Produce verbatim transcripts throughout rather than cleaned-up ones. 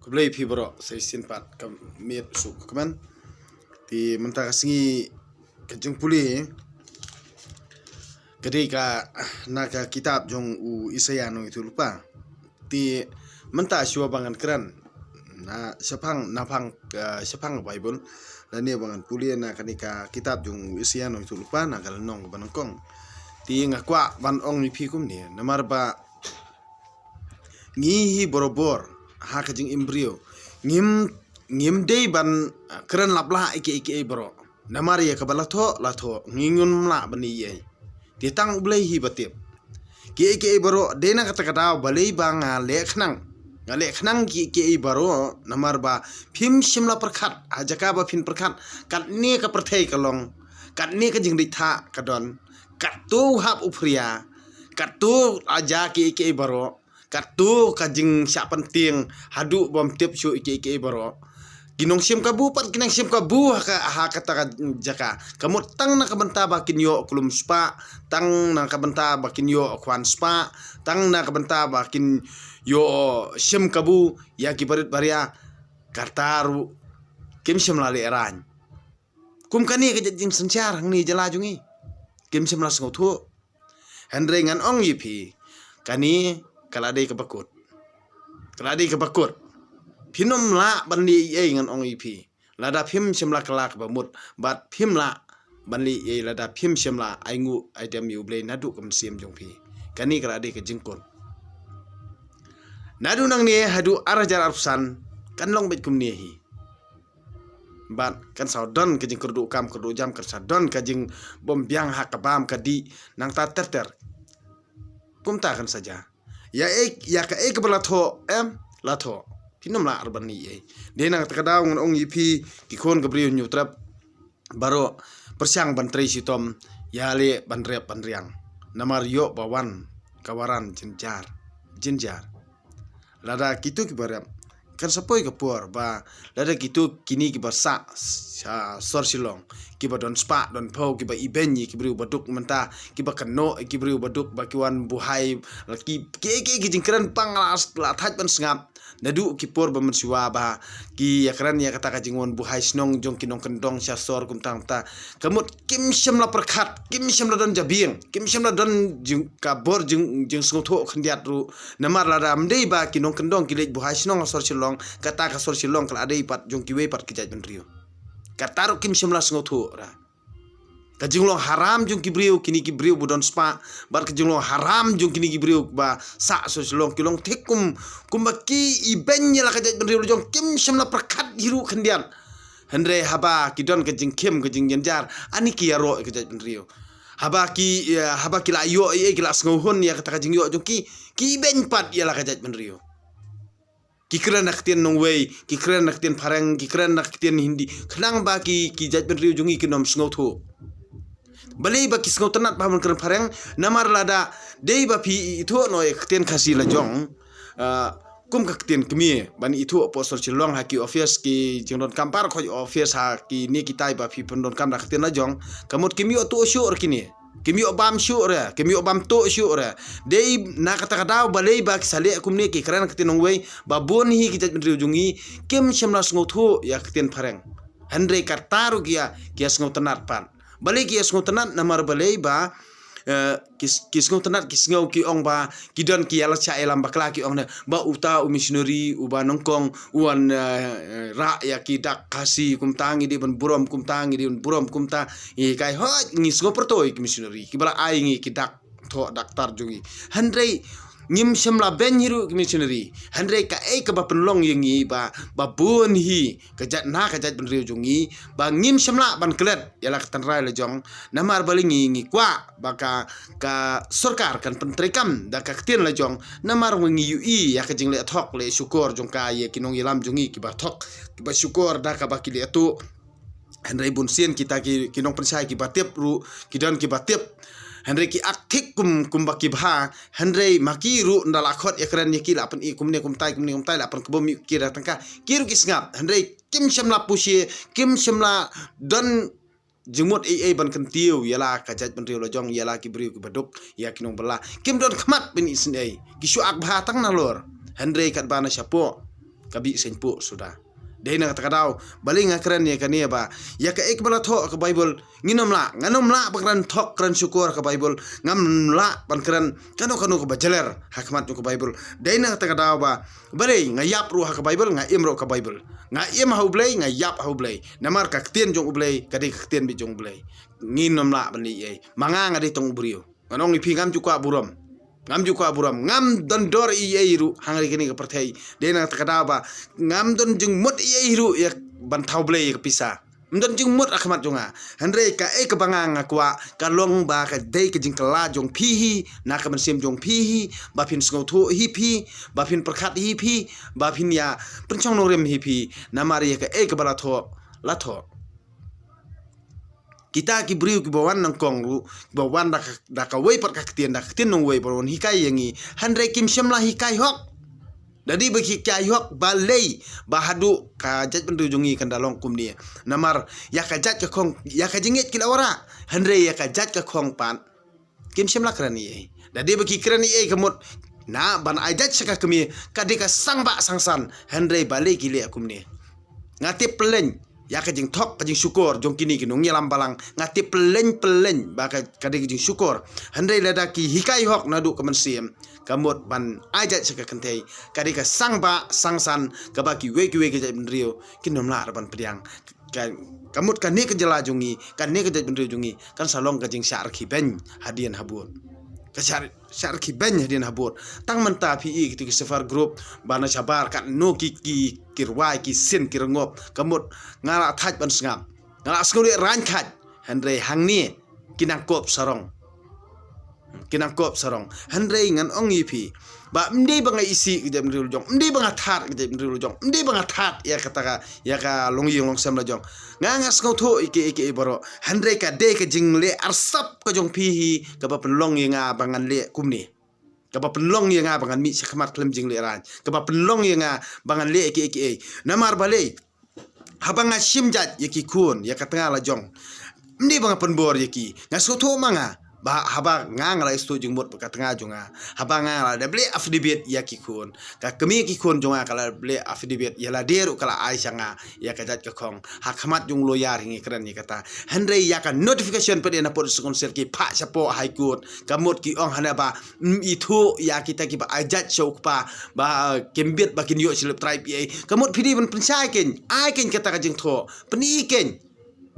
Blei phi baroh sa shisien pat ka miet suk ka kmen. Te mynta ka sngi ka jingpule ka dei ka na ka kitab jong u Isaïah nongïathuhlypa. Te mynta shuwa ba ngan kren na shaphang, na phang, ah, shaphang Baibl lane ba ngan pule na kane ka kitab jong u Isaïah nongïathuhlypa na ka lynnong ba nyngkong. Te nga kwah ban ong ïa phi kumne, namar ba ngi hi barabor ha ka jingim briew ngim, ngim dei ban, ah, kren lap lah ïa kiei kiei baroh. Namar ïa kaba la thoh, la thoh, ngi ngim lah ban ïa ei. Te tang U Blei hi ba tip. Kiei kiei baroh dei na kata ka daw balei ba nga leh khnang. Nga leh khnang kiei kiei baroh namar ba phim shym la pyrkhat ha jaka ba phin pyrkhat katne ka pyrthei ka long, katne ka jingdei thah ka don, katto u hap u phria, katto la jia kiei kiei baroh, katto ka jingshah pyntieng haduh bym tip shuh ïa kiei kiei baroh. Ki nongshim kabu pat ki nongshim kabu ha ka, ha kata ka jaka. Ka mut tang na ka bynta ba kin ïoh klum spah, tang na ka bynta ba kin ïoh khwan spah, tang na ka bynta ba kin ïoh shim kabu ïa ki barit baria, kata ruh kim shym la lehraiñ. Kum kane ka jait jingsynshar hangne jylla jong ngi, kim shym la sngewthuh. Hynrei ngan ong ïa phi, kane ka la dei kaba kut. Ka la dei kaba kut. Phin ym lah ban leh ei ei, ngan ong ïa phi. Lada phim shym la kylla kaba mut, bad phim lah ban leh ei ei lada phim shym la ainguh aidem ïa U Blei naduh ka mynsiem jong phi. Kane ka la dei ka jingkut. Naduh nangne haduh ar hajar arphew san kan long beit kumne hi. Bad kan sa don ka jingkyrduh kam kyrduh jam, kan sa don ka jingbym biang ha ka bam ka dih nangta ter ter. Kumta kan sa jia. Ïa ei, ïa kaei kaba la thoh, em, la thoh. Phin ym lah ruh ban leh ei ei. Dei na kata ka daw ngan ong ïa phi, ki khun ka briew Hynñiewtrep baroh, pyrshang ban trei shitom, ïaleh ban rep ban riang. Namar ïoh ba wan ka waran jynjar, jynjar. Lada kito kiba rep, kan sa poi ka por ba lada kito kine kiba sah sha sor Shillong, kiba don spah don phew, kiba ibeiñ ïa ki briew baduk mynta, kiba kynnoh ïa ki briew baduk ba ki wan buhai, la ki, ki, ki, ki jingkren pang la, la thait ban sngap. Naduh ki por ba mynshuwa ba ki ïakren ïa kata ka jingwan buhai shnong jong ki nongkyndong sha sor kumta kumta. Ka mut kim shym la pyrkhat, kim shym la don jabieng, kim shym la don jing, ka bor jing, jingsngewthuh khyndiat ruh. Namar lada ym dei ba ki nongkyndong ki leit buhai shnong ha sor Shillong, kata ka sor Shillong ka la dei pat jong kiwei pat ki jaitbynriew. Kata ruh kim shym la sngewthuh ra. Ka jinglong haram jong ki briew, kine ki briew ba don spah, bad ka jinglong haram jong kine ki briew ba sah sor Shillong, ki long thik kum, kumba ki ibeiñ ïa la ka jaitbynriew la jong, kim shym la pyrkhat hi ruh khyndiat. Hynrei haba ki don ka jingkhim ka jingjynjar, ani ki ïaroh ïa ka jaitbynriew. Haba ki, eh, haba ki la ïoh ei ei, ki la sngewhun ïa kata ka jingïoh jong ki, ki ibeiñ pat ïa la ka jaitbynriew. Ki kren da ka ktien nongwei, ki kren da ka ktien phareng, ki kren da ka ktien Hindi. Khnang ba ki, ki jaitbynriew jong ngi kin ym sngewthuh. Balei ba ki sngewtynnat ba ban kren phareng, namar lada dei ba phi ithuh noh ïa ka ktien Khasi la jong, ah, kum ka ktien kmie, ban ithuh hapoh sor Shillong ha ki office ki jingdonkam baroh, ki office ha kine kitai ba phi pyndonkam da ka ktien la jong, ka mut kim ïoh tuh shuh re kine. Kim ïoh bam shuh re, kim ïoh bam tuh shuh re. Dei na kata ka daw balei ba ki sa leh kumne, ki kren ka ktien nongwei, ba bun hi ki jaitbynriew jong ngi kim shym la sngewthuh ïa ka ktien phareng. Hynrei kata ruh ki ïa, ki ïa sngewtynnat pat. Balei ki ïa sngewtynnat, namar balei ba, eh, ki, ki sngewtynnat, ki sngew, ki ong ba ki don ki ïa la shah ïalam bakla, ki ong ne ba uta u missionary uba nyngkong u wan, eh, rah ïa ki dak Khasi kumta, ngi dei ban burom kumta, ngi dei ban burom kumta. Ngi kai hoi, ngi sngewpyrtoi ki missionary kiba la ai ngi ki dak thoh daktar jong ngi. Hynrei ngim shym la beiñ hi ruh ki missionary. Hynrei kaei kaba pynlong ïa ngi ba, ba bun hi ka jait, na ka jaitbynriew jong ngi ba ngim shym lah ban klet ïa la ka tynrai la jong. Namar balei ngi, ngi kwah ba ka, ka sorkar kan pyntreikam da ka ktien la jong. Namar ngi ïohi ïa ka jingleh thok leh shukor jong ka ïa ki nongïalam jong ngi kiba thok, kiba shukor da kaba ki leh tuh. Hynrei bun sien kita ki, ki nongpynshai kiba tip ruh, ki don kiba tip. Hynrei ki act thik kum, kumba ki bha. Hynrei ma ki ruh ynda la khot ïakren ïa ki, la pyni kumne kumtai, kumne kumtai, la pynkbum ïa ki da tyngka, ki ruh ki sngap. Hynrei kim shym la pushe, kim shym la don jingmut ei ei ban kyntiew ïa la ka jaitbynriew la jong, ïa la ki briew kiba duk, ïa ki nongbylla. Kim don khmat ban isynei. Ki shu act bha tang nalor. Hynrei katba na shapoh Ka bih seng puh suda. Dei na kata ka daw, balei nga kren ïa kane ba ïa kaei kaba la thoh ka Baibl, ngin ym lah, ngan ym lah ban kren thok kren shukor ka Baibl, ngam lah ban kren kano kano kaba jler ha khmat jong ka Baibl. Dei na kata ka daw ba balei nga ïap ruh ha ka Baibl, nga im ruh ka Baibl. Nga im ha U Blei, nga ïap ha U Blei. Namar ka ktien jong U Blei ka dei ka ktien beit jong U Blei. Ngin ym lah ban leh ei. Ma nga nga dei tang u briew. Ngan ong ïa phi ngam ju kwah burom. Ngam ju kwah burom. Ngam don dor ei ei ruh hangne kane ka pyrthei. Dei na kata ka daw ba ngam don jingmut ei ei ruh ïa ban thaw blei ïa ka pisa. Ym don jingmut ha khmat jong nga. Hynrei kaei kaba nga nga kwah ka long ba ka dei ka jingkylla jong phi hi na ka mynsiem jong phi hi, ba phin sngewthuh hi phi, ba phin pyrkhat hi phi, ba phin ïa pynshong nongrim hi phi. Namar ïa kaei kaba la thoh, la thoh. Kita ki briew kiba wan nyngkong ruh, kiba wan da ka, da kawei pat ka ktien, da ka ktien nongwei ba wan hikai ïa ngi. Hynrei kim shym la hikai hok. Da dei ba ki hikai hok balei ba haduh ka jaitbynriew jong ngi kan da long kumne. Namar ïa ka jait ka khong, ïa ka jingngeit ki la wanrah. Hynrei ïa ka jait ka khong pat kim shym la kren ei ei. Da dei ba ki kren ei ei ka mut na ban ai jait sha ka kmie ka dei ka sang bah sang san. Hynrei balei ki leh kumne. Nga tip pylleng ïa ka jingthok ka jingshukor jong kine ki nongïalam balang. Nga tip pylleng pylleng ba ka, ka dei ka jingshukor. Hynrei lada ki hikai hok naduh ka mynsiem ka mut ban ai jait sha ka kynthei ka dei ka sang bah sang san kaba kiwei kiwei ki jaitbynriew kin ym lah ruh ban pdiang. Ka, ka mut kane ka jylla jong ngi, kane ka jaitbynriew jong ngi kan sa long ka jingshah rkhie beiñ hadien habud. Ka shah, shah rkhie beiñ hadien habud. Tang mynta phi i kito ki Safar Group ba na shabar katno ki, ki, ki rwai ki sien ki rngop. Ka mut nga la thait ban sngap. Nga la sngewleh rain thait. Hynrei hangne ki nang kop sarong. Ki nang kop sarong. Hynrei ngan ong ïa phi ba ym dei ba nga isih ka jaitbynriew la jong, ym dei ba nga thad ka jaitbynriew la jong, ym dei ba nga thad ïa kata ka, ïa ka longïing longsem la jong. Nga nga sngewthuh ïa kiei kiei baroh. Hynrei ka dei ka jingleh arsap ka jong phi hi kaba pynlong ïa nga ba ngan leh kumne. Kaba pynlong ïa nga ba ngan mih sha khmat khlem jingleh rain. Kaba pynlong ïa nga ba ngan leh kiei kiei. Namar balei? Haba nga shim jait ïa ki khun, ïa ka tnga la jong, ym dei ba nga pynbor ïa ki. Nga sngewthuh ma nga ba haba nga nga la ïohsngew jingmut bad ka tnga jong nga. Haba nga nga la dep leh affidavit ïa ki khun, ka kmie ki khun jong nga ka la dep leh affidavit, ïa lade ruh ka la ai sha nga ïa ka jait ka khong. Ha khmat jong u lawyer hi ngi kren ïa kata. Hynrei ïa ka notification pat ïa na pdeng District Council ki phah shapoh High Court. Ka mut ki ong hana ba ym ithuh ïa kita kiba ai jait sha u kpa ba kim bit ba kin ïoh slip tribe ei ei. Ka mut phi dei ban pynshai kein, ai kein kata ka jingthoh, pyni kein.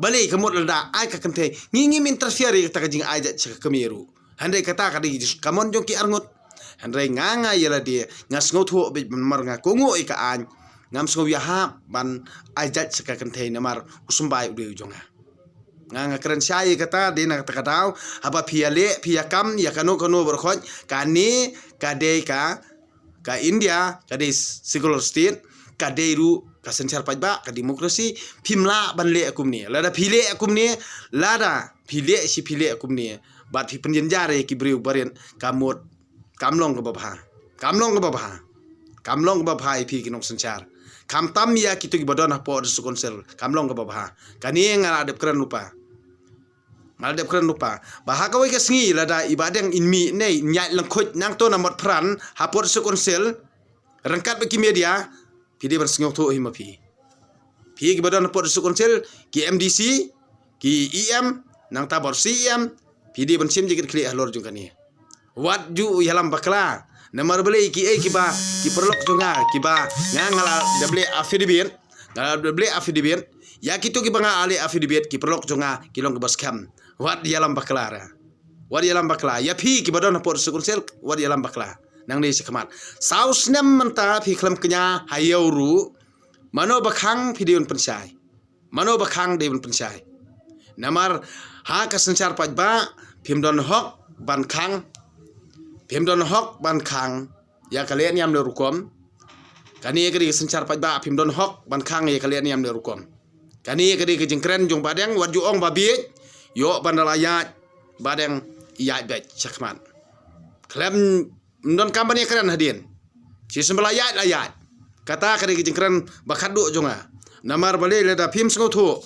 Balei ka mut lada ai ka kynthei ngi ngim interfere ïa kata ka jingai jait sha ka kmie ruh. Hynrei kata ka dei ka mon jong ki arngut. Hynrei nga nga ïa lade nga sngewthuh beit ban mar nga kohnguh ïa ka aiñ. Ngam sngew ïahap ban ai jait sha ka kynthei namar u symbai u dei u jong nga. Nga nga kren shai ïa kata, dei na kata ka daw haba phi ïaleh phi ïakam ïa kano kano baroh khoit, kane ka dei ka, ka India ka dei secular state, ka dei ruh ka synshar paidbah, ka democracy. Phim lah ban leh kumne. Lada phi leh kumne, lada phi leh shi phi leh kumne bad phi pynjynjar ïa ki briew barit, ka mut kam long kaba bha. Kam long kaba bha. Kam long kaba bha ïa phi ki nongsynshar. Khamtam ïa kito kiba don hapoh District Council. Kam long kaba bha. Kane nga la dep kren lypa. Nga la dep kren lypa ba ha kawei ka sngi lada i Bahdeng in mih ne in ïaid lyngkhuid nangto na Motphran hapoh District Council ryngkat bad ki media, phi dei ban sngewthuh hi ma phi. Phi kiba don hapoh District Council, ki M D C, ki E M, nangta bad C E M, phi dei ban shim jingkitkhlieh halor jong kane. Wat ju ïalam bakla. Namar balei kiei kiba, ki paralok jong nga kiba nga nga la dep leh affidavit, nga la dep leh affidavit. Ïa kito kiba nga la leh affidavit, ki paralok jong nga ki long kiba skhem. Wat ïalam bakla ra. Wat ïalam bakla. Ïa phi kiba don hapoh District Council, wat ïalam bakla. Nangne sha khmat. Saw snem mynta phi khlem kñia ha ïew ruh. Mano ba khang phi dei ban pynshai. Mano ba khang dei ban pynshai. Namar ha ka synshar paidbah phim don hok ban khang. Phim don hok ban khang ïa ka leh niam leh rukom. Kane ka dei ka synshar paidbah, phim don hok ban khang ïa ka leh niam leh rukom. Kane ka dei ka jingkren jong Bahdeng, wat ju ong ba bieit. Ïoh ban da la ïaid Bahdeng, ïaid beit sha khmat. Khlem ym don kam ban ïakren hadien. Shisien ba la ïaid la ïaid. Kata ka dei ka jingkren ba khatduh jong nga. Namar balei lada phim sngewthuh,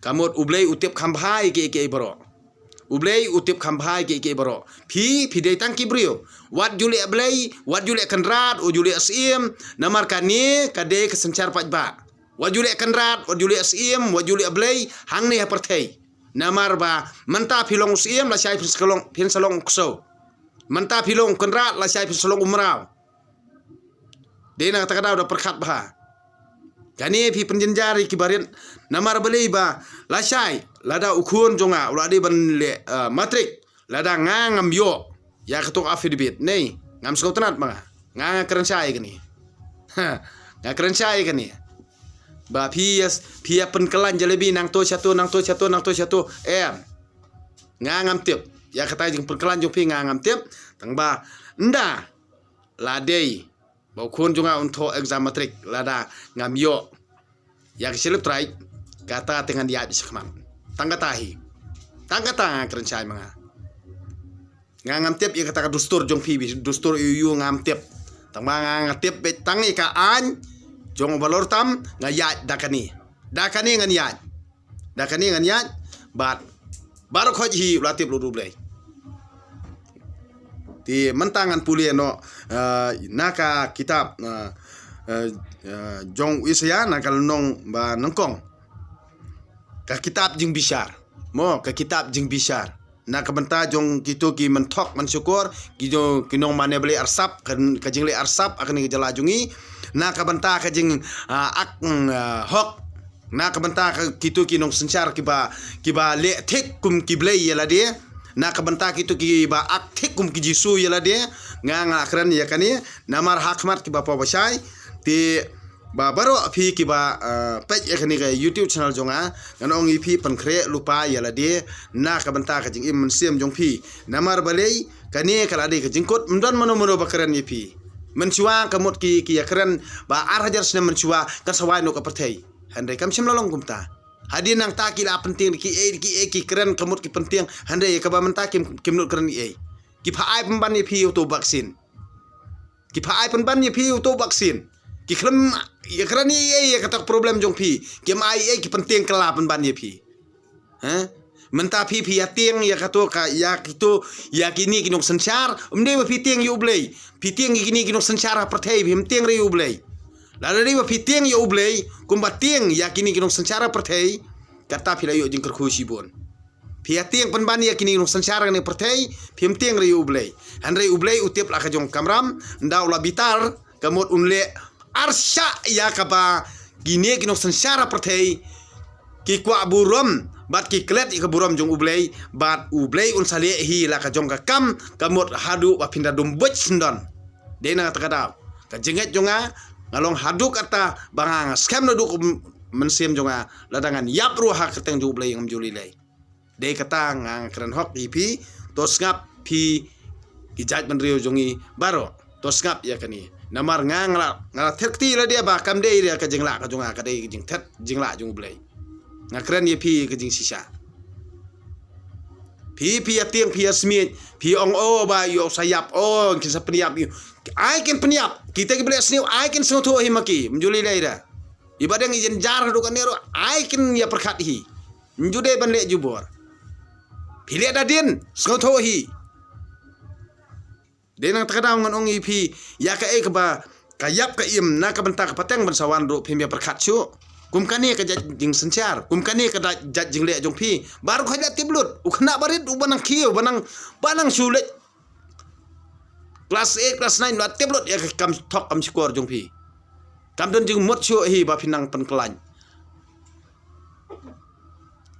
ka mut U Blei u tip kham bha ïa kiei kiei baroh. U Blei u tip kham bha ïa kiei kiei baroh. Phi, phi dei tang ki briew. Wat ju leh Blei, wat ju leh Kynrad, u ju leh Syiem, namar kane ka dei ka synshar paidbah. Wat ju leh Kynrad, wat ju leh Syiem, wat ju leh Blei, hangne ha pyrthei. Namar ba mynta phi long u Syiem, lashai phin sa long, phin sa long u Ksew. Mynta phi long u Kynrad, lashai phin sa long u Mraw. Dei na kata ka daw da pyrkhat bha. Kane phi pynjynjar ïa ki barit, namar balei ba lashai, lada u khun jong nga u la dei ban leh, eh, matrik, lada nga ngam ïoh ïa kato ka affidavit, nei, ngam sngewtynnat ma nga. Nga, nga kren shai kane. Ha, nga kren shai kane. Ba phi ïa, phi ïa pynkylla jalebi nangto shato, nangto shato, nangto shato. Em. Nga ngam tip. Ïa kata jingpynkylla jong phi nga ngam tip. Tang ba ynda la dei ba u khun jong nga un thoh exam matrik, lada ngam ïoh ïa ka slip trai, kata te ngan ïaid shakhmat. Tang kata hi. Tang kata nga kren shai ma nga. Nga ngam tip ïa kata ka dustur jong phi, dustur ïu ïu ngam tip. Tang ba nga, nga tip beit tang ïa ka aiñ jong u Balor tam, nga ïaid da kane. Da kane ngan ïaid. Da kane ngan ïaid, bad baroh khoit hi u la tip lut u Blei. Te mynta ngan pule noh, eh, na ka kitab, eh, eh, eh, jong u Isaïah, na ka lynnong ba nyngkong. Ka kitab Jingbishar. Mo, ka kitab Jingbishar. Na ka bynta jong kito ki mynthok mynshukor, ki jong, ki nongmane Blei arsap, ka, ka jingleh arsap ha kane ka jylla jong ngi. Na ka bynta ka jing, ah, ak, mm, ah, hok. Na ka bynta ka kito ki nongsynshar kiba, kiba leh thik kum ki Blei ïa lade. Na ka bynta kito kiba ak thik kum ki Jisu ïa lade. Nga, nga kren ïa kane, namar ha khmat kiba paw ba shai. Te ba baroh phi kiba, ah, peit ïa kane ka YouTube channel jong nga, ngan ong ïa phi pynkhreh lypa ïa lade na ka bynta ka jingim mynsiem jong phi. Namar balei, kane ka la dei ka jingkut, ym don mano mano ba kren ïa phi. Mynshuwa ka mut ki, ki ïa kren ba ar hajar snem mynshuwa kan sa wai noh ka pyrthei. Hynrei kam shym la long kumta. Hadien nangta ki la pyntieng kiei kiei ki kren ka mut ki pyntieng, hynrei kaba mynta kim, kim nud kren kiei. Ki pha ai pynban ïa phi ïa uto u vaccine. Ki pha ai pynban ïa phi uto u vaccine. Ki khlem ïa kren ïa, ïa kata ka problem jong phi. Kim ai ïa, ki pyntieng kylla pynban ïa phi. Ha? Mynta phi, phi ïa tieng ïa kato ka, ïa kito, ïa kine ki nongsynshar. Ym dei ba phi tieng ïa u Blei. Phi tieng ïa kine ki nongsynshar ha pyrthei, phim tieng re ïa u Blei. Lada dei ba phi tieng ïa u Blei, kumba tieng ïa kine ki nongsynshar ha pyrthei, kata phi la ïoh jingkyrkhu shibun. Phi ïa tieng pynban ïa kine ki nongsynshar ha kane ka pyrthei, phim tieng re ïa u Blei. Hynrei u Blei u tip la ka jong ka kamram, ynda u la bitar, ka mut un leh arshah ïa kaba kine ki nongsynshar ha pyrthei ki kwah burom, bad ki klet ïa ka burom jong u Blei, bad u Blei un sa leh hi la ka jong ka kam, ka mut haduh ba phin da dum buit syndon. Dei na kata ka daw. Ka jingngeit jong nga, nga long haduh katta ba nga, nga skhem naduh mynsiem jong nga, lada ngan ïap ruh ha kyrteng jong u Blei ngam ju lei lei. Dei kata nga kren hok ïa phi, to sngap phi ki jaitbynriew jong ngi baroh, to sngap ïa kane. Namar nga nga la, nga la thet kti lade ba kam dei re ka jinglah ka jong nga, ka dei ka jingthet jinglah jong u Blei. Nga kren ïa phi ka jingshisha. Phi, phi ïa tieng, phi ïa smiej, phi ong o ba ïoh sa ïap, o kin sa pynïap ïoh. Ai kin pynïap, kita ki ba leh sniew, ai kin sngewthuh hi ma ki, ym ju lei lei re. Iba dang i jynjar haduh kane ruh, ai kin ïa pyrkhat hi. Ym ju dei ban leh jubor. Phi leh da dien, sngewthuh hi. Dei na kata ka daw ngan ong ïa phi, ïa kaei kaba ka ïap ka im na ka bynta ka pateng ban sa wan ruh phim ïa pyrkhat shuh. Kum kane ka jait jingsynshar, kum kane ka jait, jait jingleh jong phi. Baroh khoit la tip lut, u khynnah barit uba nang khie, uba nang, ba nang shu leit klas eight, klas nine, la tip lut ïa ka kam thok kam shukor jong phi. Kam don jingmut shuh hi ba phi nang pynkylla.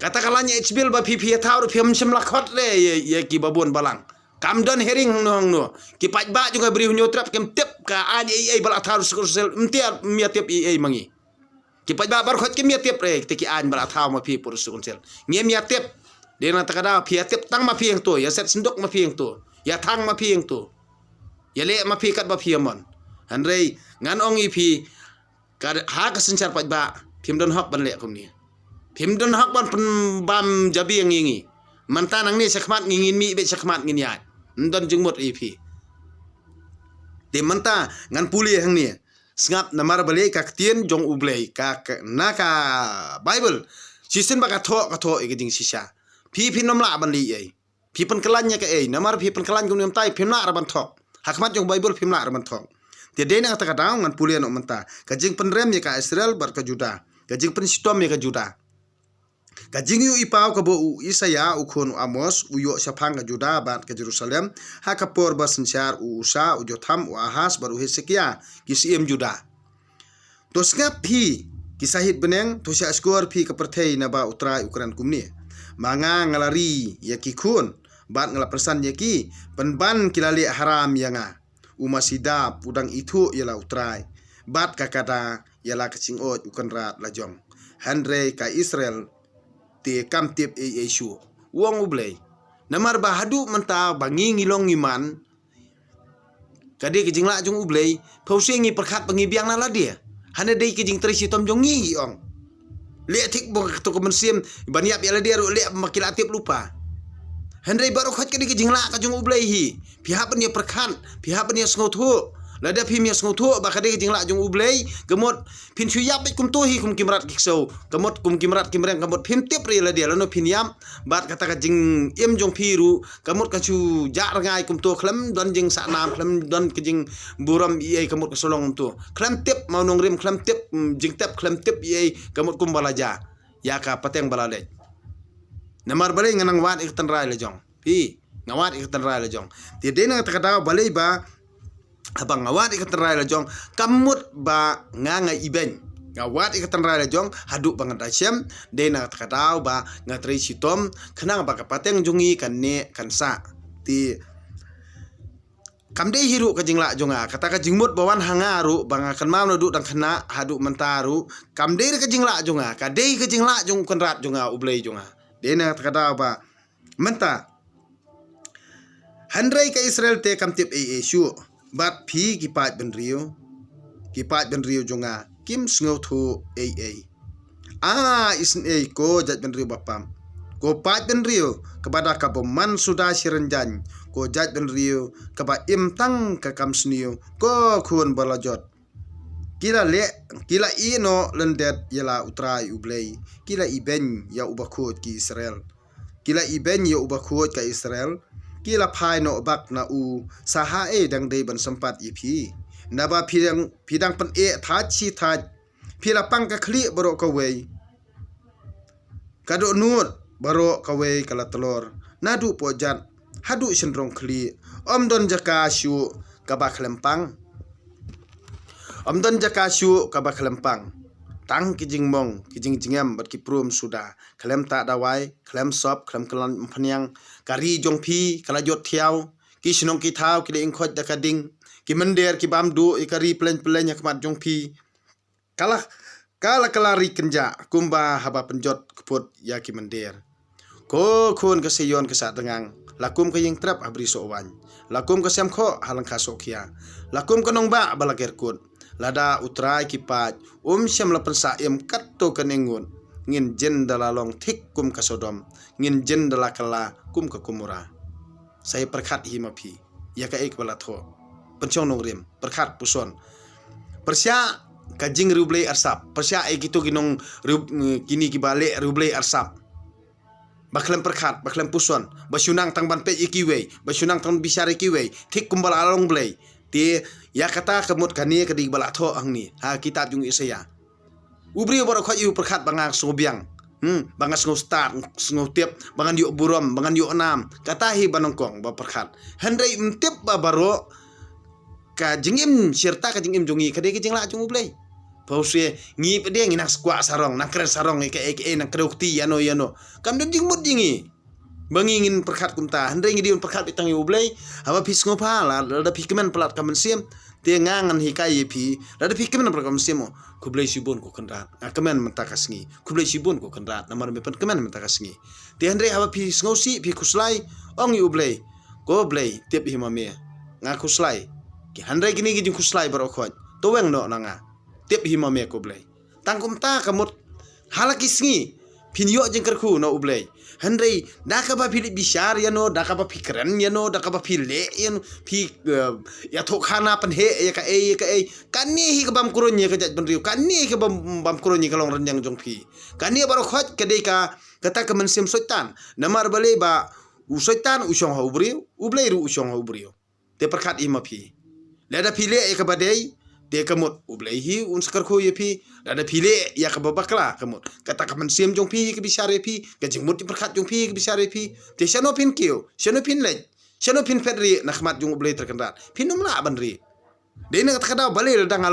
Kata ka lain H bill ba phi, phi ïa thaw ruh phim shym la khot re ïa, ïa kiba bun balang. Kam don hearing hangno hangno. Ki paidbah jong ka Bri Hynñiewtrep ruh kim tip ka aiñ ei ei ba la thaw District Council, ym tip, ym ïa tip ei ei ma ngi. Ki paidbah baroh khoit kim ïa tip re kita ki aiñ ba la thaw ma phi pud District Council. Ngim ïa tip. Dei na kata ka daw phi ïa tip tang ma phi hangto, ïa set synduk ma phi hangto, ïa thang ma phi hangto, ïa leh ma phi katba phi ïa mon. Hynrei ngan ong ïa phi, ka, ha ka synshar paidbah, phim don hok ban leh kumne. Phim don hok ban pynbam jabieng ïa ngi. Mynta nangne shakhmat ngi, ngin mih beit shakhmat ngin ïaid. Ym don jingmut ïa phi. Te mynta ngan pule hangne. Sngap, namar balei ka ktien jong U Blei, ka, ka, na ka Baibl. Shisien ba ka thoh, ka thoh ïa ka jingshisha. Phi, phin ym lah ban leh ei. Phi pynkylla ïa kaei, namar phi pynkylla kumne mynta phim lah ruh ban thok. Ha khmat jong Baibl phim lah ruh ban thok. Te dei na kata ka daw ngan pule noh mynta ka jingpynrem ïa ka Israel bad ka Juda, ka jingpynshitom ïa ka Juda. Ka jingïohi paw kaba u Isaïah u khun u Amos u ïoh shaphang ka Juda bad ka Jerusalem ha ka por ba synshar u Usa, u Jotham, u Ahaz bad u Hesekiah, ki siem Juda. To sngap phi, ki sahit bneng, to shah shkor phi ka pyrthei, naba U Trai u kren kumne: Ma nga nga la ri ïa ki khun bad nga la pynsan ïa ki, pynban ki la leh haram ïa nga. U masi dap u dang ithuh ïa la U Trai, bad ka kada ïa la ka jingoid u kynrad la jong. Hynrei ka Israel te kam tip ei ei shuh, u ong U Blei. Namar ba haduh mynta ba ngi ngi long ngi man, ka dei ka jinglah jong U Blei, phewse ngi pyrkhat ba ngi biang na lade. Hane dei ka jingtrei shitom jong ngi, ngi ong. Leh thik ba to ka mynsiem ban ïap ïa lade ruh leh ma ki la tip lypa. Hynrei baroh khoit ka dei ka jinglah ka jong U Blei hi. Phi hap ban ïa pyrkhat, phi hap ban ïa sngewthuh. Lada phim ïa sngewthuh ba ka dei ka jinglah jong U Blei, ka mut phin shu ïap beit kumto hi kum ki mrad ki ksew, ka mut kum ki mrad ki mreng, ka mut phim tip re lade lano phin ïap. Bad kata ka jingim jong phi ruh ka mut ka shu jah rngai kumto, khlem don jingsahnam, khlem don ka jingburom ei ei, ka mut ka shu long kumto. Khlem tip mawnongrim, khlem tip, mm, jingtep, khlem tip ei ei, ka mut kumba la jia ïa ka pateng ba la leit. Namar balei? Nga nang wad ïa ka tynrai la jong. Phi, nga wad ïa ka tynrai la jong. Te dei na kata ka daw balei ba haba nga wad ïa ka tynrai la jong, ka mut ba nga nga ibeiñ. Nga wad ïa ka tynrai la jong haduh ba nga da shem, dei na kata ka daw ba nga trei shitom, khnang ba ka pateng jong ngi kan neh kan sah. Te kam dei hi ruh ka jinglah jong nga, kata ka jingmut ba wan ha nga ruh, ba nga kynmaw naduh dang khynnah haduh mynta ruh, kam dei ruh ka jinglah jong nga, ka dei ka jinglah jong u kynrad jong nga, U Blei jong nga. Dei na kata ka daw ba mynta Hynrei ka Israel te kam tip ei ei shuh, bad phi ki paid bynriew, ki paid bynriew jong nga, kim sngewthuh ei ei. A isynei ko jait bynriew ba pap, ko paid bynriew kaba da ka bymman suda shi rynjang, ko jait bynriew kaba im tang ka kam sniew, ko khun ba la jot. Ki la leh, ki la ïeh noh lyndet ïa la U Trai U Blei, ki la ibeiñ ïa u bakhuid ki Israel. Ki la ibeiñ ïa u bakhuid ka Israel, ki la phai noh bak na u, sa haei dang dei ban sympat ïa phi. Naba phi dang, phi dang pyneh thait shi thait, phi la pang ka khlieh baroh kawei. Ka dohnud baroh kawei ka la tlor, naduh poh jat haduh shynrong khlieh, ym don jaka shuh kaba khlem pang. Ym don jaka shuh kaba khlem pang. Tang ki jingmong, ki jingjngem bad ki prum suda, khlem tah dawai, khlem sop, khlem kylla umphniang. Ka ri jong phi ka la jot thiaw, ki shnong ki thaw ki la ïeng khoit da ka ding, ki mynder ki bam duh ïa ka ri pyllein pyllein ha khmat jong phi. Ka la, ka la kylla ri kynjah kumba haba pynjot kput ïa ki mynder. Ko khun ka Sion ka Sahdngang, la kum ka ïing trep ha Bri Sohwaiñ, la kum ka sem khoh ha lyngkha Sohkhia, la kum ka nongbah ba la ker kut. Lada U Trai ki paid um shym la pynsah im katto katne ngut, ngin jin da la long thik kum ka Sodom, ngin jin da la kylla kum ka Gomora. Sa ïa pyrkhat hi ma phi ïa kaei kaba la thoh. Pynshong nongrim, pyrkhat puson. Pyrshah ka jingriewblei arsap, pyrshah ïa kito ki nong riw, kine kiba leh riewblei arsap. Ba khlem pyrkhat, ba khlem puson, ba shu nang tang ban peit ïa kiwei, ba shu nang tang bishar ïa kiwei, thik kumba la long Blei. Te ïa kata ka mut kane ka dei ba la thoh hangne ha kitab jong u Isaïah. U briew baroh khoit u pyrkhat ba nga sngewbiang, hmm, ba nga sngewstad, sngewtip, ba ngan ïoh burom, ba ngan ïoh nam. Kata hi ba nyngkong ba pyrkhat. Hynrei ym tip ba baroh ka jingim, shirta ka jingim jong ngi ka dei ka jinglah jong U Blei. Pause, ngi pat de ngi nang kwah sarong, nang kren sarong, ïa kaei kaei, nang kren kti ïano ïano. Kam don jingmut jong ngi ba ngi ngin pyrkhat kumta. Hynrei ngi dei ban pyrkhat beit tang ïa U Blei. Haba phi sngewbha, lada phi kmen palat ka mynsiem, te nga ngan hikai ïa phi. Lada phi kmen palat ka mynsiem, oh, khublei shibun ko Kynrad, nga kmen mynta ka sngi. Khublei shibun ko Kynrad namar me pynkmen mynta ka sngi. Te hynrei haba phi sngewsih, phi khuslai, ong ïa U Blei: Ko Blei, tip hi ma me, nga khuslai. Ki hynrei kine ki jingkhuslai baroh khoit, to weng noh na nga. Tip hi ma me ko Blei. Tang kumta ka mut ha la ki sngi phin ïoh jingkyrkhu na U Blei. Hynrei da kaba phi leit bishar ïano, da kaba phi kren ïano, da kaba phi leh ïano, phi, eh, ïathuh khana pynheh ïa kaei ïa kaei. Kane hi ka bam kruiñ ïa ka jaitbynriew, kane hi ka bam, bam kruiñ ïa ka long rynïeng jong phi. Kane baroh khoit ka dei ka, kata ka mynsiem Soitan. Namar balei? Ba U Soitan u shong ha u briew, U Blei ruh u shong ha u briew. Te pyrkhat ïa ma phi. Lada phi leh ïa kaba dei, te ka mut U Blei hi un sa kyrkhu ïa phi. Lada phi leh ïa kaba bakla, ka mut kata ka mynsiem jong phi hi ka bishar ïa phi, ka jingmut jingpyrkhat jong phi hi ka bishar ïa phi. Te shano phin kiew, shano phin leit, shano phin phet rieh na khmat jong U Blei Trai Kynrad? Phin ym lah ban rieh. Dei na kata ka daw balei lada nga,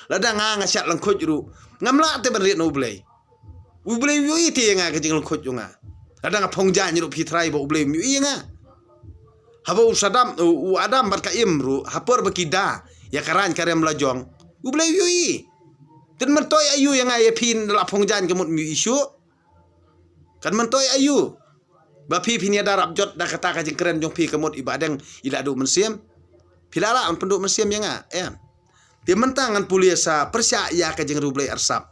lada nga nga shad lyngkhuid ruh, ngam lah te ban rieh na U Blei. U Blei u ïohi te ïa nga ka jinglyngkhuid jong nga. Lada nga phong jaiñ ruh phi trai ba U Blei um ïohi ïa nga. Haba u Sadam, u, u Adam bad ka Im ruh, ha por ba ki da ïa ka rain ka rem la jong, U Blei u ïohi. Te myntoi aïu ïa nga ïa phi lada la phong jaiñ ka mut um ïohi shuh? Kan myntoi aïu ba phi phin ïada rap jot da kata ka jingkren jong phi ka mut i Bahdeng i la duh mynsiem? Phi la lah ban pynduh mynsiem ïa nga, em? Te mynta ngan pule sa pyrshah ïa ka jingriewblei arsap.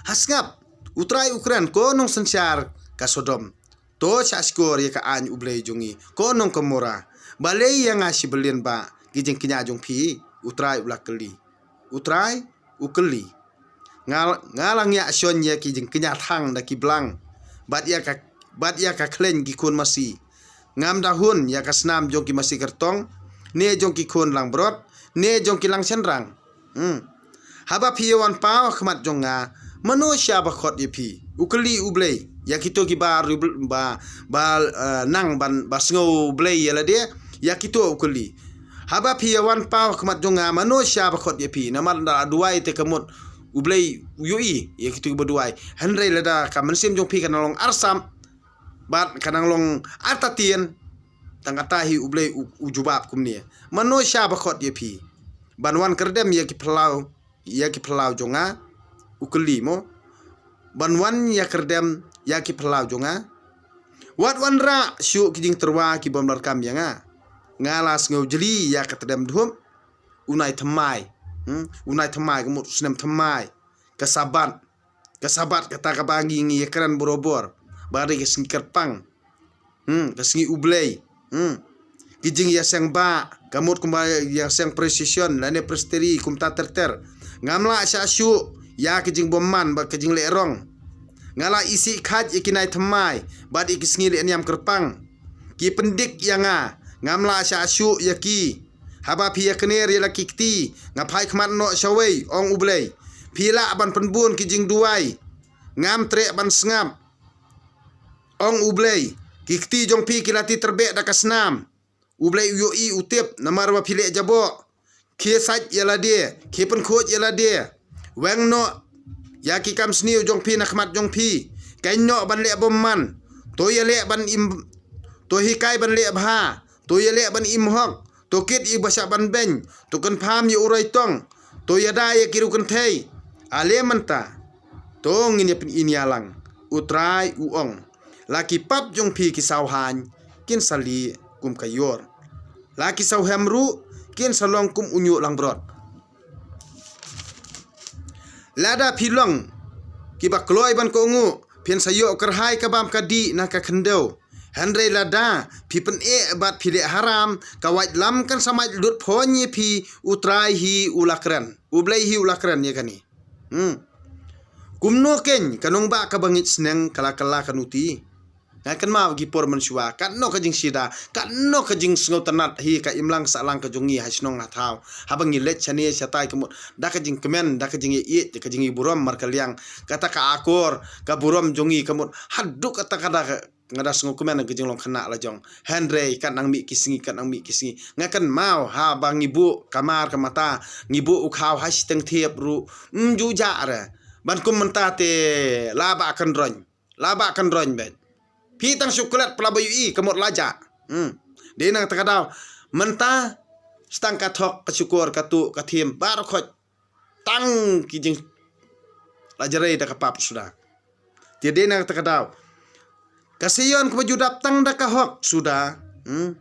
Ha sngap, U Trai u kren, ko nongsynshar ka Sodom, to shah shkor ïa ka aiñ U Blei jong ngi, ko nong Gomorrah. Balei ïa nga shi byllion ba ki jingkñia jong phi? U Trai u la kylli. U Trai u kylli. Nga, nga la ngiah shon ïa ki jingkñia thang da ki blang, bad ïa ka, bad ïa ka khleiñ ki khun masi. Ngam da hun ïa ka snam jong ki masi kyrtong, ne jong ki khun langbrot, ne jong ki langshynrang. Hmm. Haba phi ïa wan paw ha khmat jong nga, mano shah ba khot ïa phi? U kylli U Blei ïa kito kiba riewbl-, ba, ba, eh, nang ban ba sngew Blei ïa lade, ïa kito u kylli. Haba phi ïa wan paw ha khmat jong nga, mano shah ba khot ïa phi? Namar lada la duwai te ka mut U Blei u ïohi ïa kito kiba duwai. Hynrei lada ka mynsiem jong phi ka nang long arsap bad ka nang long artatien, tang kata hi U Blei u, u jubab kumne: Mano shah ba khot ïa phi ban wan kyrdem ïa ki phyllaw, ïa ki phyllaw jong nga? U kylli mo. Ban wan ïa kyrdem ïa ki phyllaw jong nga? Wat wanrah shuh ki jingtyrwa ki bym donkam ïa nga. Nga la sngew jli ïa ka tdem dhup, u nai thymmai. Hmm? U nai thymmai ka mut u snem thymmai. Ka Sabbath. Ka Sabbath kata kaba ngi, ngi ïa kren borabor ba dei ka sngi kyrpang. Hmm, ka sngi U Blei. Hmm. Ki jingïaseng ba, ka mut kumba ïaseng procession lane presbytery kumta ter ter. Ngam lah shah shuh ïa ki jingbymman bad ki jingleh rong. Nga la isih khait ïa ki nai thymmai bad ïa ki sngi leh niam kyrpang. Ki pyndik ïa nga, ngam lah shah shuh ïa ki. Haba phi ïa kner ïa la ki kti, nga phai khmat noh shawei, ong U Blei. Phi lah ban pynbun ki jingduwai, ngam treh ban sngap, ong U Blei. Ki kti jong phi ki la tih tyrbeh da ka snam. U Blei u ïohi, u tip, namar ba phi leh jaboh. Khie sait ïa lade, khie pynkhuid ïa lade. Weng noh ïa ki kam sniew jong phi na khmat jong phi. Kynnoh ban leh bymman. To ïaleh ban im, to hikai ban leh bha. To ïaleh ban im hok. To kit ïa ba shah ban beiñ. To kynpham ïa u roi tong. To ïada ïa ki riewkynthei. Ale mynta, to ngin ïa pyn-i ïa lang, U Trai u ong. La ki pap jong phi ki sawhaiñ kin sa lieh kum ka ïor. La ki sawhem ruh kin sa long kum u ñiuh langbrot. Lada phi long kiba kloi ban kohnguh, phin sa ïoh kyrhai ka bam ka dih na ka khyndew. Hynrei lada phi pyneh bad phi leh haram, ka waitlam kan sa mait lut phoñ ïa phi, U Trai hi u la kren. U Blei hi u la kren ïa kane. Hmm. Kumno keiñ ka nongbah kaba ngeit sneng ka la kylla ka nuti? Nga kynmaw ki por mynshuwa, katno ka jingshida, katno ka jingsngewtynnat hi ka imlang sahlang ka jong ngi ha shnong ha thaw. Haba ngi leit shane shatai ka mut da ka jingkmen, da ka jingïeit, da ka jingïeit burom markylliang. Kata ka akor, ka burom jong ngi ka mut haduh kata ka da ka, nga da sngewkmen ka jinglong khynnah la jong. Hynrei kat nang mih ki sngi, kat nang mih ki sngi, nga kynmaw haba ngi buh kamar ka mata, ngi buh u khaw ha shiteng thiep ruh, ym ju jah re. Ban kum mynta te la ba kynroiñ. La ba kynroiñ beit. Phi tang shu klet pla ba ïohi ka mut la jah. Hmm. Dei na kata ka daw, mynta sa tang ka thok, ka shukor, ka tuh, ka thiem, baroh khoit tang ki jing la jrei da ka pap suda. Te dei na kata ka daw, ka Sion kaba ju dap tang da ka hok suda. Hmm.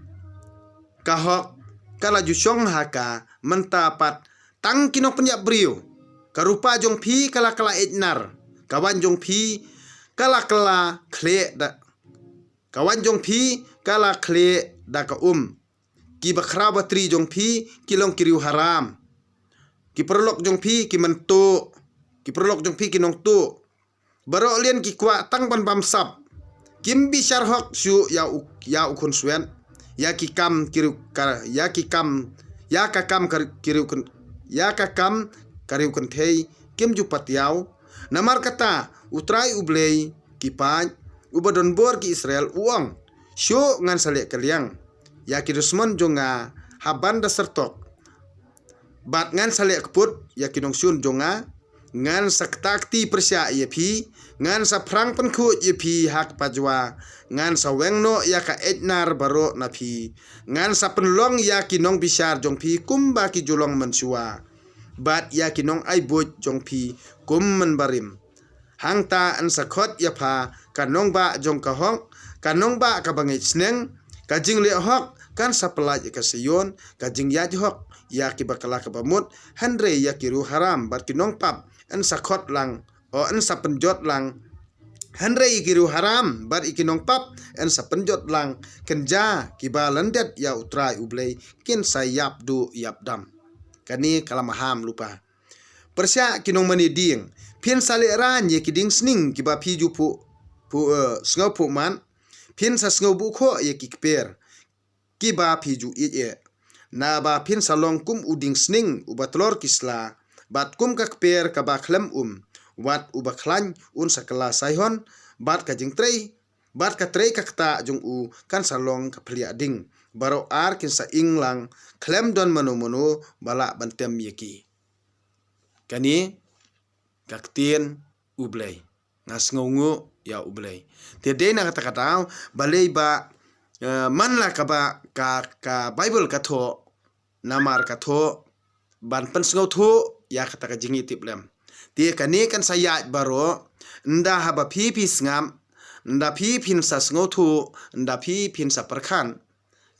Ka hok ka la ju shong ha ka, mynta pat tang ki nongpynïap briew. Ka rupa jong phi ka la kylla ïanar. Ka waiñ jong phi ka la kylla khlieh da, ka waiñ jong phi ka la khlieh da ka um. Kiba khraw batri jong phi ki long ki riewharam. Ki paralok jong phi ki myntuh. Ki paralok jong phi ki nongtuh. Baroh lian ki kwah tang ban bamsap. Kim bishar hok shuh ïa u, ïa u khun swet, ïa ki kam ki riewkynthei, ïa ki kam, ïa ka kam ka ri-, ki riewkynthei, ïa ka kam ka riewkynthei kim ju patiaw. Namar kata, U Trai U Blei ki paid, uba don bor ki Israel, u ong: Shuh, ngan sa leh kylliang ïa ki dusmon jong nga ha ban da syrtok, bad ngan sa leh kput ïa ki nongshun jong nga. Ngan sa kta kti pyrshah ïa phi, ngan sa phrang pynkhuid ïa phi ha kpa jua, ngan sa weng noh ïa ka eit nar baroh na phi, ngan sa pynlong ïa ki nongbishar jong phi kumba ki ju long mynshuwa, bad ïa ki nongai buit jong phi kum mynbarim. Hangta yn sa khot ïa pha ka nongbah jong ka hok, ka nongbah kaba ngeit sneng. Ka jingleh hok kan sa pyllait ïa ka Sion, ka jingïaid hok ïa ki bakla kaba mut, hynrei ïa ki riewharam bad ki nongpap yn sa khot lang, o yn sa pynjot lang. Hynrei ïa ki riewharam bad ïa ki nongpap yn sa pynjot lang, kynja kiba lyndet ïa U Trai U Blei kin sa ïap duh ïap dam. Kane ka la maham lypa. Pyrshah, ki nongmane dieng, phin sa lehraiñ ïa ki dieng sning kiba phi ju phuh, phuh, eh, sngew phuh mat. Phin sa sngew buh khoh ïa ki kper kiba phi ju ïeit eh. Naba phin sa long kum u dieng sning uba tlor ki sla, bad kum ka kper kaba khlem um. Wat uba khlaiñ un sa kylla Sihon bad ka jingtrei, bad ka trei ka ktah jong u kan sa long ka phliah ding. Baroh ar kin sa ing lang, khlem don mano mano ba lah ban tem ïa ki. Kane ka ktien U Blei. Nga sngewnguh ïa U Blei. Te dei na kata ka daw, balei ba, eh, man la kaba ka, ka Baibl ka thoh, namar ka thoh ban pynsngewthuh ïa kata ka jingïatiplem. Te kane kan sa ïaid baroh, ynda haba phi phi sngap, ynda phi phin sa sngewthuh, ynda phi phin sa pyrkhat,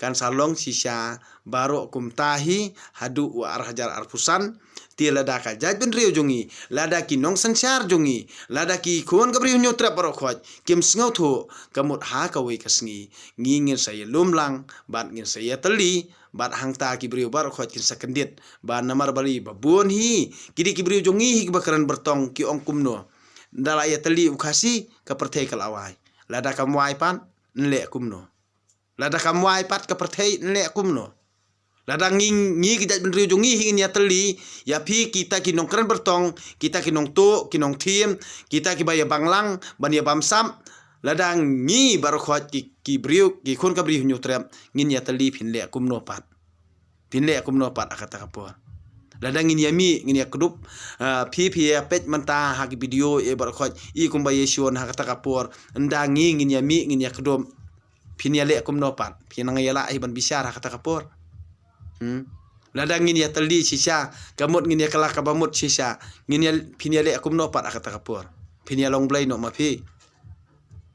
kan sa long shisha baroh kumta hi haduh u ar hajar arphew san. Te lada ka jaitbynriew jong ngi, lada ki nongsynshar jong ngi, lada ki khun ka Bri Hynñiewtrep baroh khoit kim sngewthuh, ka mut ha kawei ka sngi ngi ngin sa ïalum lang bad ngin sa ïatylli, bad hangta ki briew baroh khoit kin sa kyndit ba namar balei ba bun hi ki dei ki briew jong ngi hi kiba kren byrtong, ki ong kumno. Ynda la ïatylli u Khasi, ka pyrthei ka la wai. Lada kam wai pat, yn leh kumno? Lada kam wai pat ka pyrthei, yn leh kumno? Lada ngi, ngi ki jaitbynriew jong ngi hi ngin ïatylli ïa phi kita ki nongkren byrtong, kita ki nongtuh, ki nongthiem, kita kiba ïa bang lang ban ïa bamsap, lada ngi baroh khoit ki, ki briew, ki khun ka Bri Hynñiewtrep ngin ïatylli, phin leh kumno pat? Phin leh kumno pat ha kata ka por? Lada ngin ïa mih, ngin ïa kdup, ah, phi phi ïa peit mynta ha ki video, eh, baroh khoit, i kumba ïa shon ha kata ka por. Ynda ngi ngin ïa mih, ngin ïa kdup, phin ïa leh kumno pat? Phin nang ïa lah hi ban bishar ha kata ka por? Hmm? Lada ngin ïatylli shisha, ka mut ngin ïa kylla kaba mut shisha, ngin ïa, phin ïa leh kumno pat ha kata ka por? Phin ïa long Blei noh ma phi?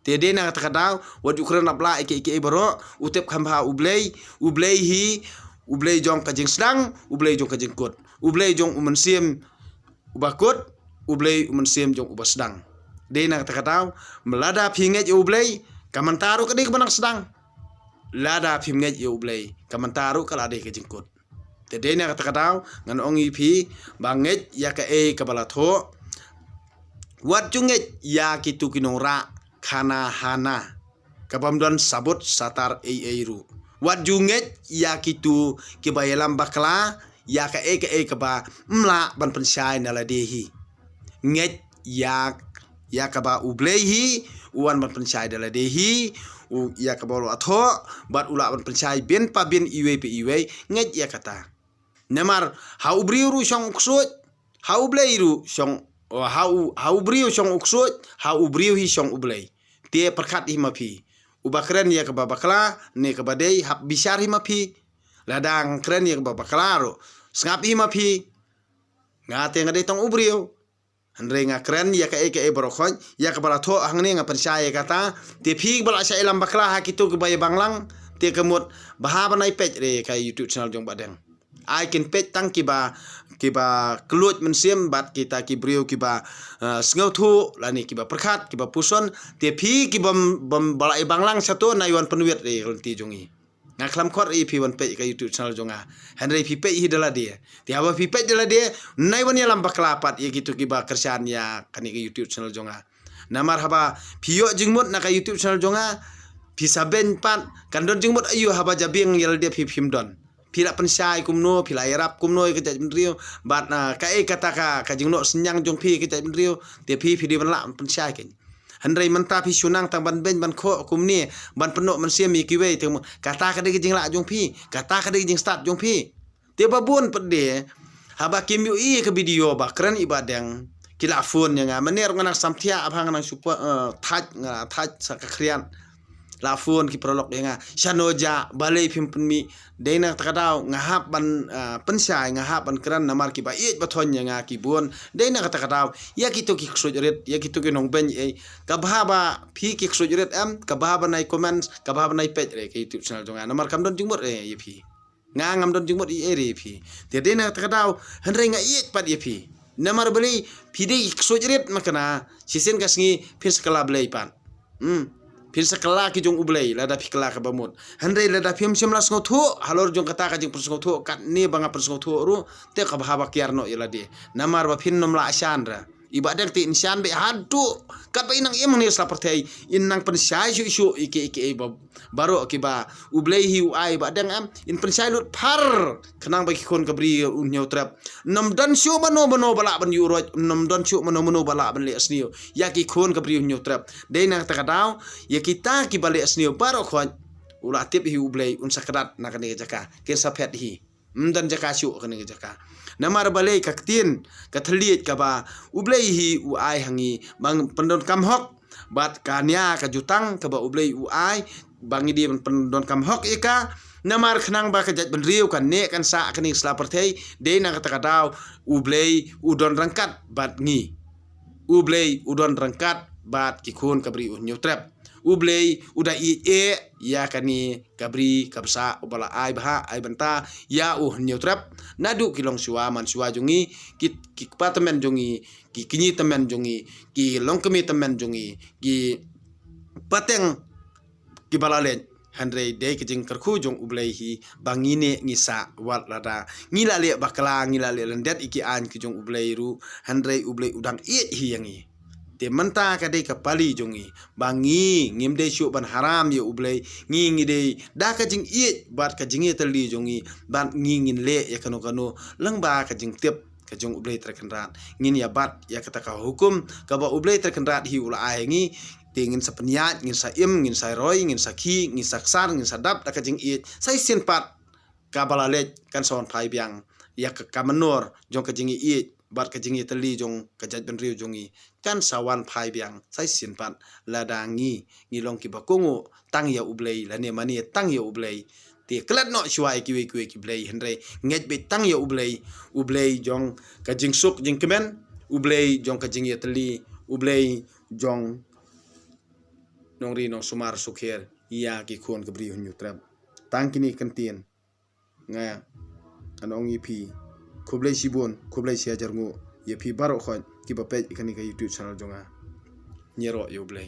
Te dei na kata ka daw, wat ju kren lap lah ïa kiei kiei baroh, u tip kham bha U Blei. U Blei hi U Blei jong ka jingsdang, U Blei jong ka jingkut. U Blei jong u mynsiem uba kut, U Blei u mynsiem jong uba sdang. Dei na kata ka daw, lada phi ngeit ïa U Blei, ka mynta ruh ka dei kaba nang sdang. Lada phim ngeit ïa U Blei, ka mynta ruh ka la dei ka jingkut. Te dei na kata ka daw, ngan ong ïa phi ba ngeit ïa kaei kaba la thoh. Wat ju ngeit ïa kitu ki nongrah khana hana, kabym don sabut satar ei ei ruh. Wat ju ngeit ïa kitu kiba ïalam bakla ïa kaei kaei kaba ym lah ban pynshai na lade hi. Ngeit ïa, ïa kaba U Blei hi u wan ban pynshai da lade hi, u, ïa kaba u la thoh, bad u lah ban pynshai bynta bynta iwei pa iwei, ngeit ïa kata. Namar ha u briew ruh shong u ksuid, ha U Blei ruh shong, o, ha u, ha u briew shong u ksuid, ha u briew hi shong U Blei. Te pyrkhat hi ma phi. Uba kren ïa kaba bakla ne kaba dei, hap bishar hi ma phi. Lada nga kren ïa kaba bakla ruh, sngap hi ma phi. Nga te nga dei tang u briew. Hynrei nga kren ïa kaei kaei baroh khoit, ïa kaba la thoh hangne nga pynshai ïa kata. Te phi ba la shah ïalam bakla ha kitu kiba ïa bang lang, te ka mut ba hap ban ai peit re ka YouTube channel jong Bah Deng. Ai kin peit tang kiba, kiba kylluid mynsiem bad kita ki briew kiba, eh, sngewthuh lane kiba pyrkhat, kiba puson. Te phi kibym, bym ba la ïa bang lang shato, nai wan pynwit re ka lynti jong ngi. Nga khlem khot ïa phi wan peit ka YouTube channel jong nga. Hynrei phi peit hi da lade. Te haba phi peit da lade, nai wan ïalam bakla pat ïa kitu kiba kyrshan ïa kane ka YouTube channel jong nga. Namar haba phi ïoh jingmut na ka YouTube channel jong nga, phi sa beiñ pat, kan don jingmut aïu haba jabieng ïa lade phi phim don. Phi la pynshai kumno, phi la ïarap kumno ïa ka jaitbynriew, bad, ah, kaei kata ka, ka jingnoh synñiang jong phi ïa ka jaitbynriew, te phi, phi dei ban lah pynshai kein. Hynrei mynta phi shu nang tang ban beiñ ban khoh kumne, ban pynnoh mynsiem ïa kiwei, te mo, kata ka dei ka jinglah jong phi, kata ka dei ka jingstad jong phi. Te ba bun pat de, haba kim ïohi ïa ka video ba kren i Bahdeng, ki la phone ïa nga, mynne ruh nga nang samthiah, bha nga nang shu poi, eh, thait, nga thait sa ka khriat. La phone ki paralok ïa nga, shano jah, balei phim pynmih, dei na kata ka daw, nga hap ban, eh, pynshai, nga hap ban kren, namar kiba ïeit ba thoiñ ïa nga ki bun, dei na kata ka daw, ïa kito ki ksuid rit, ïa kito ki nongbeiñ ei, ka bha ba phi ki ksuid rit em, ka bha ba nai comments, ka bha ba nai peit re, ka YouTube channel jong nga, namar kam don jingmut re ïa phi. Nga ngam don jingmut ei ei re ïa phi. Te dei na kata ka daw, hynrei nga ïeit pat ïa phi. Namar balei, phi dei ki ksuid rit ma kane, shisien ka sngi, phin sa kylla Blei pat. Hmm. Phin sa kylla ki jong U Blei, lada phi kylla kaba mut. Hynrei lada phim shym la sngewthuh, halor jong kata ka jingpynsngewthuh, katne ba nga pynsngewthuh ruh, te ka bha ba kiar noh ïa lade. Namar ba phin nym lah shan re. I Bahdeng te in shan beit haduh katba in nang im hangne sla pyrthei, in nang pynshai shuh shuh ïa ki, ïa ki, ïa ba, baroh kiba U Blei hi u ai, i Bahdeng em, in pynshai lut phar, khnang ba ki khun ka bri un hynñiew trep. Nym don shuh mano mano ba lah ban ïuh roit, nym don shuh mano mano ba lah ban leh sniew ïa ki khun ka bri un hynñiew trep. Dei na kata ka daw, ïa kita kiba leh sniew baroh khoit, u la tip hi U Blei, un sa kdat na kane ka jaka, kin sa phet hi. Ym don jaka shuh kane ka jaka. Namar balei, ka ktien, ka thylliej kaba U Blei hi u ai ha ngi ban pyndonkam hok bad ka nia ka jutang kaba U Blei u ai ba ngi dei ban pyndonkam hok ïa ka. Namar khnang ba ka jaitbynriew kan neh kan sah ha kane ka sla pyrthei, dei na kata ka daw U Blei u don ryngkat bad ngi. U Blei u don ryngkat bad ki khun ka bri u hynñiew trep. U Blei u da ïeit eh ïa kane ka bri ka bsa uba la ai bha ai bynta ïa u hynñiew trep. Naduh ki long shuwa man shuwa jong ngi, ki, ki kpa tymmen jong ngi, ki kñi tymmen jong ngi, ki longkmie tymmen jong ngi, ki pateng kiba la leit. Hynrei dei ka jingkyrkhu jong U Blei hi ba ngi neh ngi sah wat lada ngi la leh bakla, ngi la leh lyndet ïa ki aiñ ki jong U Blei ruh, hynrei U Blei u dang ïeit hi ïa ngi. Te mynta ka dei ka pali jong ngi ba ngi ngim dei shuh ban haram ïa U Blei, ngi ngi dei da ka jingïeit bad ka jingïatylli jong ngi, bad ngi ngin leh ïa kano kano lyngba ka jingtip ka jong U Blei Trai Kynrad. Ngin ïa bat ïa kata ka hukum kaba U Blei Trai Kynrad hi u la ai ha ngi. Te ngin sa pynïaid, ngin sa im, ngin sa roi, ngin sa khih, ngin sa ksar, ngin sa dap da ka jingïeit. Sa shisien pat kaba la leit kan sa wan phai biang ïa ka, ka mynnor jong ka jingïeit bad ka jingïatylli jong ka jaitbynriew jong ngi. Kan sa wan phai biang sa shisien pat lada ngi, ngi long kiba kohnguh tang ïa U Blei lane mane tang ïa U Blei. Te klet noh shuwa ïa kiwei kiwei ki blei, hynrei ngeit beit tang ïa U Blei, U Blei jong ka jingsuk jingkmen, U Blei jong ka jingïatylli, U Blei jong nongri nongsumar sukher ïa ki khun ka bri u hynñiew trep. Tang kine ki kyntien nga ngan ong ïa phi, khublei shibun, khublei shihajar nguh ïa phi baroh khoit kiba peit ïa kane ka YouTube channel jong nga. Ngi ïaroh ïa U Blei.